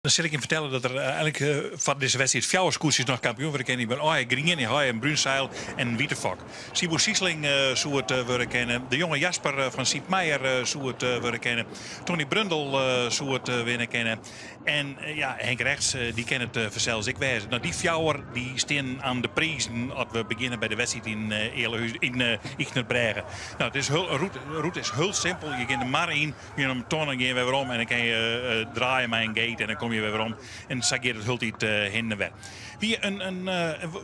Dan sil ik jim fertelle dat der eigenlik foar dizze wedstriid fjouwer skûtsjes noch kampioen wurde kinne. Dy binne allegear grien, dy ha in brún seil en in wite fok. Siebo Siesling soe it wurde kinne. De jonge Jasper fan Siep Meijer soe it wurde kinne. Tony Brundel soe it winne kinne. En ja, Henk Regts dy kin it fansels ek wêze. No, dy fjouwer dy stean aan de prizen as we begjinne by de wedstriid yn yn Ychtenerbrêge. No, it is rûte is hiel simpel. Je gean de mar yn. Gean om de tonne, gean wer werom en dan kin je draaie mei in gate en dan komme je wer werom. En sa giet it hieltyd hinne en wer. Wie in, in,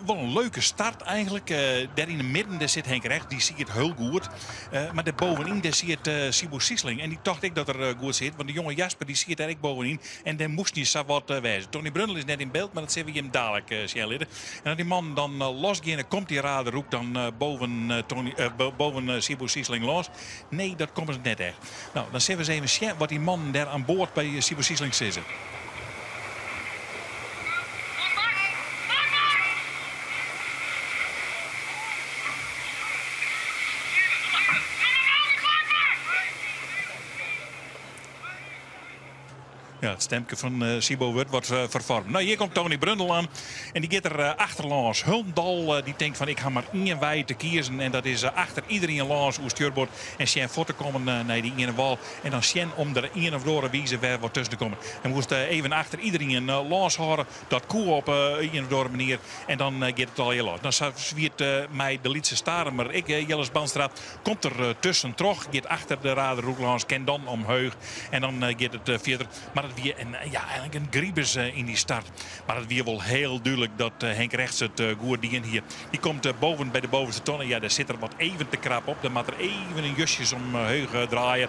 wol in leuke start eigenlik. Dêr yn de midden dêr sit Henk Regts, dy siet hiel goed. Mar dêr bovenyn dêr siet Siebo Siesling en dy tocht ek dat er goed siet, want de jonge Jasper dy siet dêr ek bovenyn en dêr moast hy sa wat wêze. Tony Brundel is net yn byld, mar dat sille we jim dalik sjen litte. En as dy mannen dan losgeane, komt dy raderhoek dan boven, Tony, boven Siebo Siesling lâns. Nee, dat komme se net echt. No, dan sille we ris even sjen wat dy mannen dêr aan board by Siebo Siesling sizze. Ja, it stemke fan eh, Siebo wurdt wat eh, ferfoarme. No, hjir komt Tony Brundel oan en dy giet der eh, achterlâns. Hielendal dy tinkt fan ik ha mar ien wei te kiezen en dat is achter iderien lâns oer stjurboard en sjen fuort te kommen nei dy iene wal en dan sjen om der ien of oare wize wer wat tusken te kommen. En moast even achter iderien lâns hâlde. Dat koe op ien of oare manier en dan giet it allegear los. No, sa wie it mei de lytse Starumer ek, Jilles Bandstra. Komt der tuskentroch, giet achter de raderhoek lâns, kin dan omheech en dan giet it fierder. Mar it wie in, ja, eigenlik in gribus yn dy start. Mar it wie wol hiel dúdlik dat Henk Regts it goed dien hie. Dy komt boven by de bovenste tonne. Ja, dêr sit er wat even te krap op. Dan moat er even in justjes omheech draaie.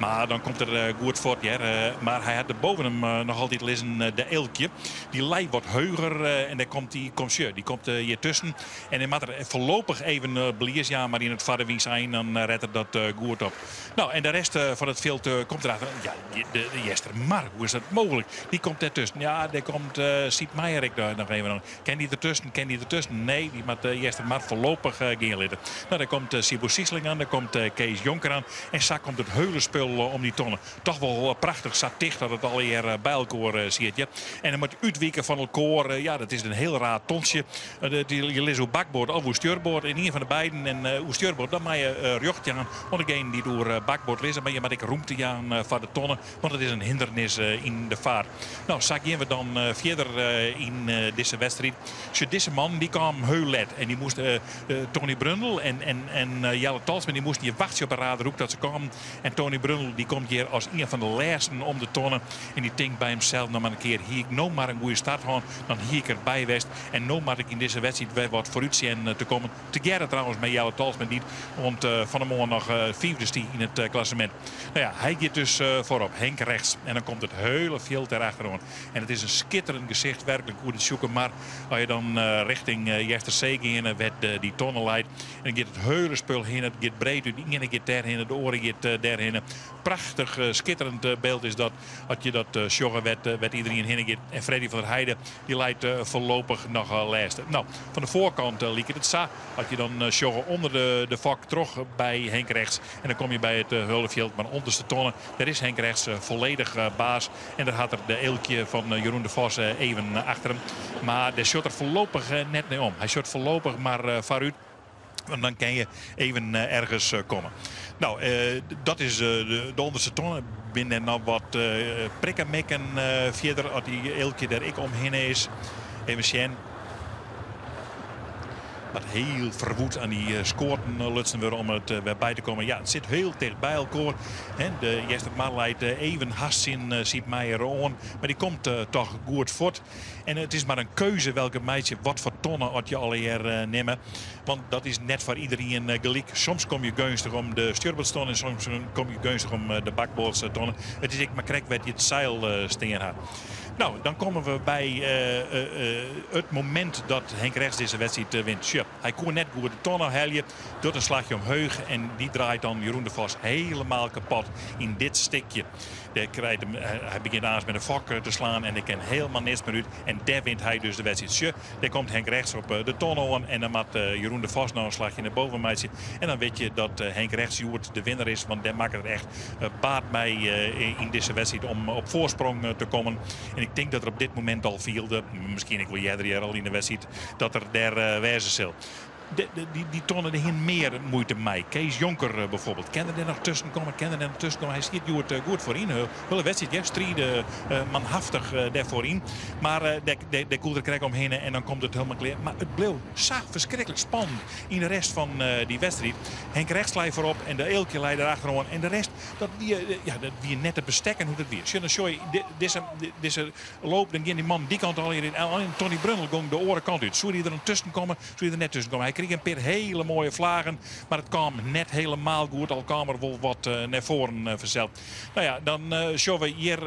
Mar dan komt er goed fuort, hear. Mar hy hat der boven him noch altyd lizzen de Eelkje. Dy lei wat heuger en dêr komt dy, kom sjoch, dy komt hjir tusken. En dan moat er foarlopich even belies jaan, mar yn it foarde wynsein dan ret er dat goed op. No, en de rest fan it fjild komt erachter. Ja, de Eastermar, hoe is dat mooglik? Dy komt dêrtusken. Ja, dêr komt Siep Meijer ek noch even oan. Kin dy dertusken? Kin dy dertusken? Nee, dy moat Eastermar foarlopich gean litte. No, dêr komt Siebo Siesling oan, dêr komt Kees Jonker oan. En sa komt it hiele spul om dy tonne. Toch wol prachtich sa ticht dat it allegear by elkoar siet. Ja. En dan moat je útwike fan elkoar. Ja, dat is in hiel raar tontsje. Je lizze oer bakboard of oer stjurboard. En ien fan de beiden en oer stjurboard, dan mei je rjocht jaan oan degene dy't oer bakboard lizze. Mar je moat ek rûmte jaan foar de tonne, want it is in hindernis yn de faart. No, sa gean we dan fierder yn dizze wedstriid. Sjoch, dizze mannen dy kamen hiel let en dy moasten Tony Brundel en, en, en Jelle Talsma dy moasten hjir wachtsje op 'e raderhoek dat se kamen. En Tony Brundel dy komt hjir as ien fan de lêsten om de tonne. En dy tinkt by himsels, no mar in kear hie ik no mar in goede start hân, dan hie ik derby west. En no moat ik yn dizze wedstriid wer wat foarút sjen te kommen. Tegearre trouwens mei Jelle Talsma dy't oant fan 'e moarn noch fiifde stie yn it klassemint. No ja, hy giet dus foarop, Henk Regts. En dan komt it hiele fjild derachteroan. En it is in skitterend gesicht werklik oer de Tsjûkemar. As je dan richting Eastersee geane, wêr't dy tonne leit. En dan giet it hiele spul hinne. It giet breed út. De iene giet dêrhinne, de oare giet dêrhinne. Prachtich, skitterend byld is dat. As je dat sjogge wêr't iderien hinne giet. En Freddy van der Heide dy leit foarlopich noch lêste. No, fan de foarkant liket it sa. As je dan sjogge ûnder de fok troch by Henk Regts. En dan kom je by it hiele fjild. Mar ûnderste tonne, dêr is Henk Regts folledich baas. En dêr hat er de Eelkje fan Jeroen de Vos even achter him. Mar dêr sjocht er foarlopich net nei om. Hy sjocht foarlopich mar foarút. Want dan kin je even ergens komme. No, dat is de ûnderste tonne. Binne der noch wat prikkemikken fierder as dy Eelkje der ek omhinne is. Even sjen. Wat hiel ferwoed oan dy skoaten lutsen wurde om it wer by te kommen. Ja, it sit hiel ticht by elkoar. De Eastermar leit even hast tsjin Siep Meijer oan. Mar dy komt toch goed fuort. En it is mar in keuze welke meitsje, wat foar tonne oft je allegear nimme. Want dat is net foar iderien gelyk. Soms kom je geunstich om de stjurboardstonne en soms kom je geunstich om de bakboardstonne. It is ek mar krekt wêr't je it seil stean ha. No, dan komme we by it momint dat Henk Regts dizze wedstriid wint. Sjoch, hy koe net goed de tonne helje. Docht in slachje omheech en dy draait dan Jeroen de Vos helemaal kapot yn dit stikje. Dêr krijt him, hy begjint aanst met de fok te slaan en der kin helemaal niks mear út. En dêr wint hy dus de wedstriid. Sjoch, dêr komt Henk Regts op de tonne oan en dan moat Jeroen de Vos noch in slachje nei boven meitsje. En dan wit je dat Henk Regts hjoed de winner is, want dêr makket er echt baat mei yn dizze wedstriid om op foarsprong te kommen. En ik tink dat er op dit momint al fielde, miskien ek wol earder hjir al yn de wedstriid, dat er dêr wêze sil. Dy tonne der hiene mear muoite mei. Kees Jonker eh, bijvoorbeeld. Kin er der noch tusken komme? Kin er der noch tusken komme? Hy stiet hjoed eh, goed foaryn. Hiele wedstriid, ja, stride eh, manhaftich dêr foaryn. Mar dêr koe er krekt omhinne en dan komt it helemaal klear. Mar it bleau sa ferskriklik spannend yn de rest fan dy wedstriid. Henk Regts lei foarop en de Eelkje lei der achteroan. En de rest, dat wie, ja, dat wie net te bestekken hoe't it wie. Sjoch, dan sjoch je dizze loop, dan gean dy mannen dy kant allegear yn. En Tony Brundel gong de oare kant út. Soe dy der dan tusken komme? Soe dy der net tusken komme? Hy krige in pear hiele moaie flagen, mar it kaam net helemaal goed. Al kaam er wol wat nei foaren fansels. No ja, dan sjogge we hjir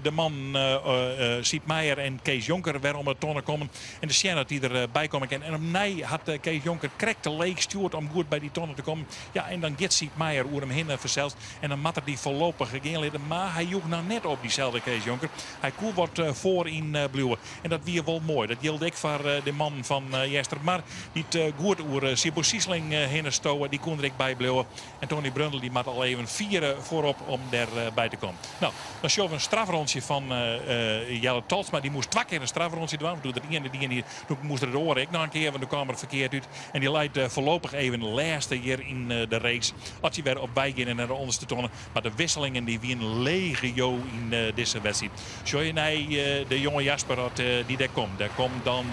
de mannen Siep Meijer en Kees Jonker wer om de tonne kommen. En te sjen oft dy derby komme kin. En opnij hat Kees Jonker krekt te leech stjoerd om goed by dy tonne te kommen. Ja, en dan giet Siep Meijer oer him hinne fansels. En dan moat er dy foarlopich gean litte. Mar hy joech noch net op, dyselde Kees Jonker. Hy koe wat foaryn bliuwe. En dat wie wol moai. Dat jildt ek foar de mannen fan Eastermar. Dy't goed oer Siebo Siesling hinne stowe. Dy koene der ek by bliuwe. En Tony Brundel dy moat al even fier foarop om dêr by te kommen. No, dan sjogge we in strafrûntsje fan Jelle Tolsma. Dy moast twa kear in strafrûntsje dwaan. Want doe't er ien dien hie, doe moast er it oare ek noch in kear. Want doe kaam er ferkeard út. En dy leit foarlopich even lêste hjir yn de race. As sy wer op wei geane nei de ûnderste tonne. Mar de wisselingen dy wiene legio yn dizze wedstriid. Sjoch je nei de jonge Jasper as dy dêr komt. Dêr komt dan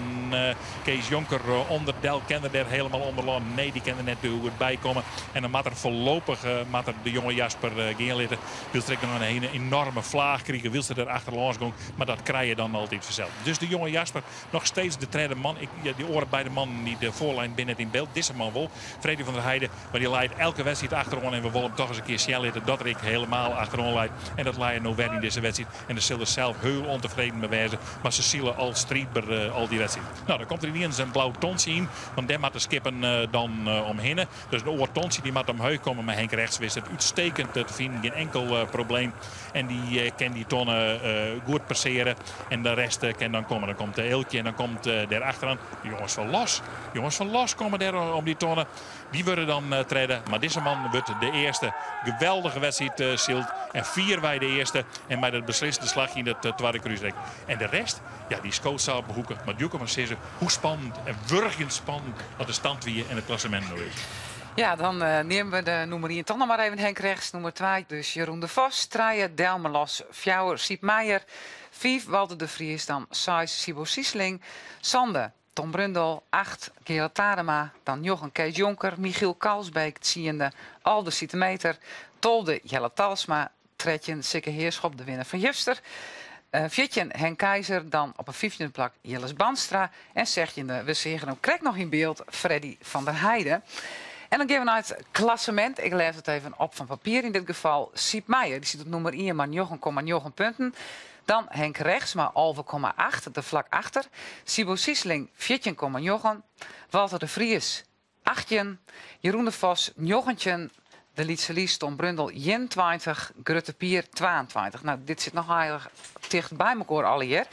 Kees Jonker ûnder del. Kin er dêr helemaal ûnderlân? Nee, dy kin der net goed by komme. En dan moat er foarlopich moat er de jonge Jasper gean litte. Wylst er ek noch in enorme flaach krige wylst er der achterlâns gong. Mar dat krije je dan altyd fansels. Dus de jonge Jasper noch steeds de tredde man. Ik, ja, dy oare beide mannen dy't de foarlijn binne net yn byld. Dizze man wol, Freddy van der Heijden. Mar dy leit elke wedstriid achteroan en we wolle him toch ris in kear sjen litte dat er ek helemaal achteroan leit. En dat lei er no wer yn dizze wedstriid. En dêr sil er sels hiel ûntefreden mei wêze. Mar se sile al striidber al dy wedstriid. No, dan komt der yniens in blau tontsje yn. Want dêr moatte skippen dan omhinne. Dus in oar tontsje dy moat omheech komme. Mar Henk Regts wist it útstekend te finen. Gjin inkel probleem. En dy kin dy tonne goed passeare. En de rest kin dan komme. Dan komt de Eelkje en dan komt dêr achteroan de jonges fan Los. Jonges fan Los komme dêr om dy tonne. Dy wurde dan tredde. Mar dizze man wurdt de earste. Geweldige wedstriid syld. En fierwei de earste. En mei dat beslissende slachje yn it twadde krúsrek. En de rest, ja, dy skoot sa op 'e hoeke. Mar Djoeke mar sizze hoe spannend en wurgjend spannend dat de stand wie en it klassemint no is. Ja, dan neame we de nûmer ien toch noch mar even Henk Regts. Nûmer twa dus Jeroen de Vos. Trije Delmer Los. Fjouwer Siep Meijer. Fiif Walter de Vries. Dan seis Siebo Siesling. Sande Tom Brundel. Acht Gerard Tadema. Dan njoggen Kees Jonker. Michiel Kalsbeek. Tsiende Alde Sietemeter. 12e Jelle Talsma. 13 Sikke Heerschop, de winner fan juster. 14 Henk Keizer, dan op 'e fyftjinde plak Jilles Bandstra. En sechstjinde, we seagen him krekt noch yn byld, Freddy van der Heijden. En dan gean we nei it klassemint. Ik lês it even op fan papier yn dit gefal. Siep Meijer, dy sit op nûmer ien mei 9,9 punten. Dan Henk Regts mei 11,8, der flak achter. Siebo Siesling 14,9. Walter de Vries 18, Jeroen de Vos 19, de Lytse Lies Tom Brundel 21, Grutte Pier 22. No, dit sit noch aardich ticht by mekoar allegear.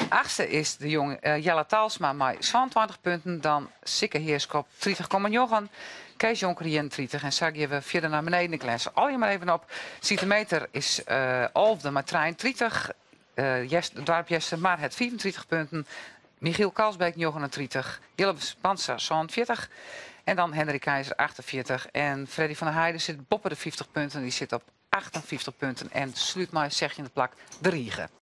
Achtste is de jonge Jelle Talsma mei 27 punten, dan Sikke Heerschop 30,9, Kees Jonker 31 en sa gean we fierder nei beneden. Ik lês se allegear mar even op. Sietemeter is alfde mei 33, Doarp Eastermar hat 35 punten, Michiel Kalsbeek 39, Jilles Bandstra 47 en dan Henry Keizer 48. En Freddy van der Heijden sit boppe de 50 punten, dy sit op 58 punten en slút mei sechstjinde plak de rige.